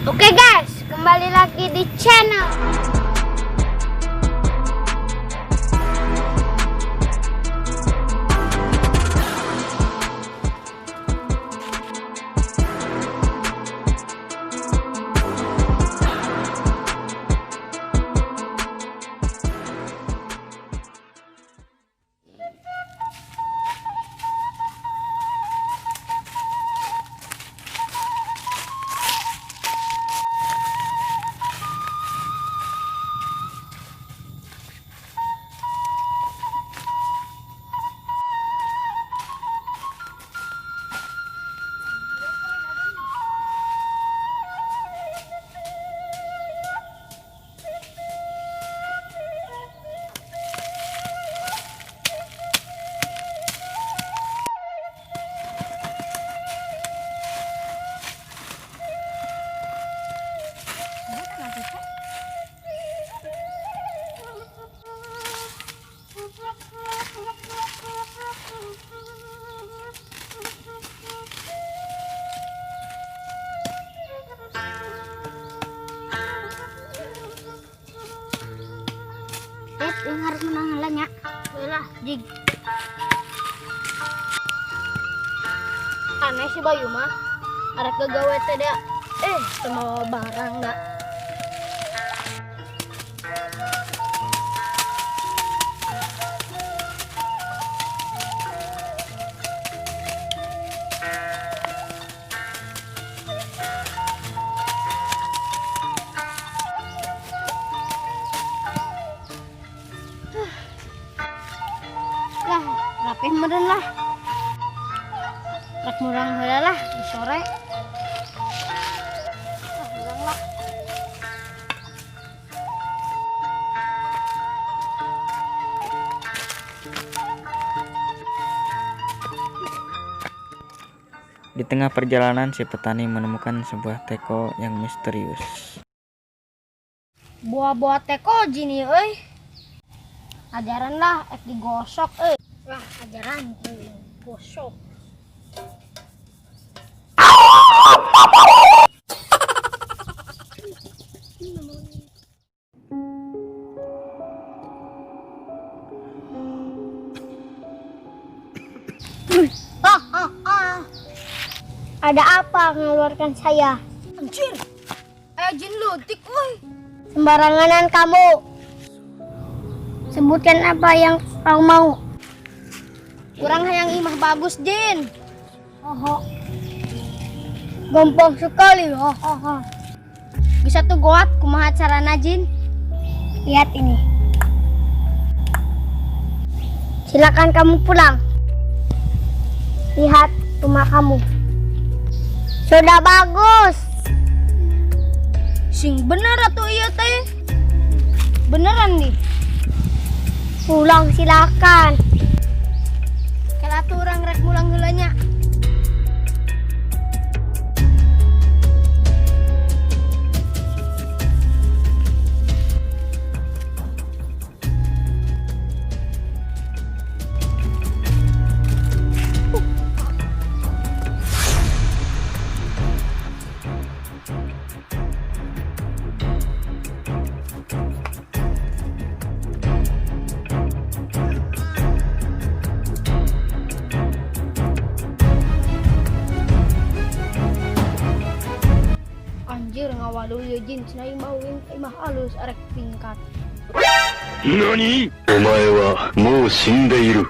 Oke guys, kembali lagi di channel. Yang harus menang lah nya. Lah, jig. Aneh si Bayu mah. Arek gagawe teh da. Teu mawa barang da. Lah, rapih meureun lah. Rek murang heula lah di sore. Ah, murang lah. Di tengah perjalanan, si petani menemukan sebuah teko yang misterius. Buah-buah teko jin ieu euy. Ajaran lah, ek digosok euy. Lah, ajaran euy, gosok. Ah, ah, ah. Ada apa mengeluarkan saya? Anjir. Jin lutik euy. Sembaranganan kamu. Sebutkan apa yang kau mau. Kurang hayang imah bagus, Jin. Oh, gampang sekali. Oh, oh, oh. Bisa tuh goat kumaha carana, Jin? Lihat ini. Silakan kamu pulang. Lihat rumah kamu. Sudah bagus. Sing bener atuh ieu teh. Beneran nih. Pulang silakan. Kalau tuh urang rek mulang heula nya. Anjir, ngawadul ieu jin cenah imah uing imah alus arek pingkat. 何、お前はもう死んでいる。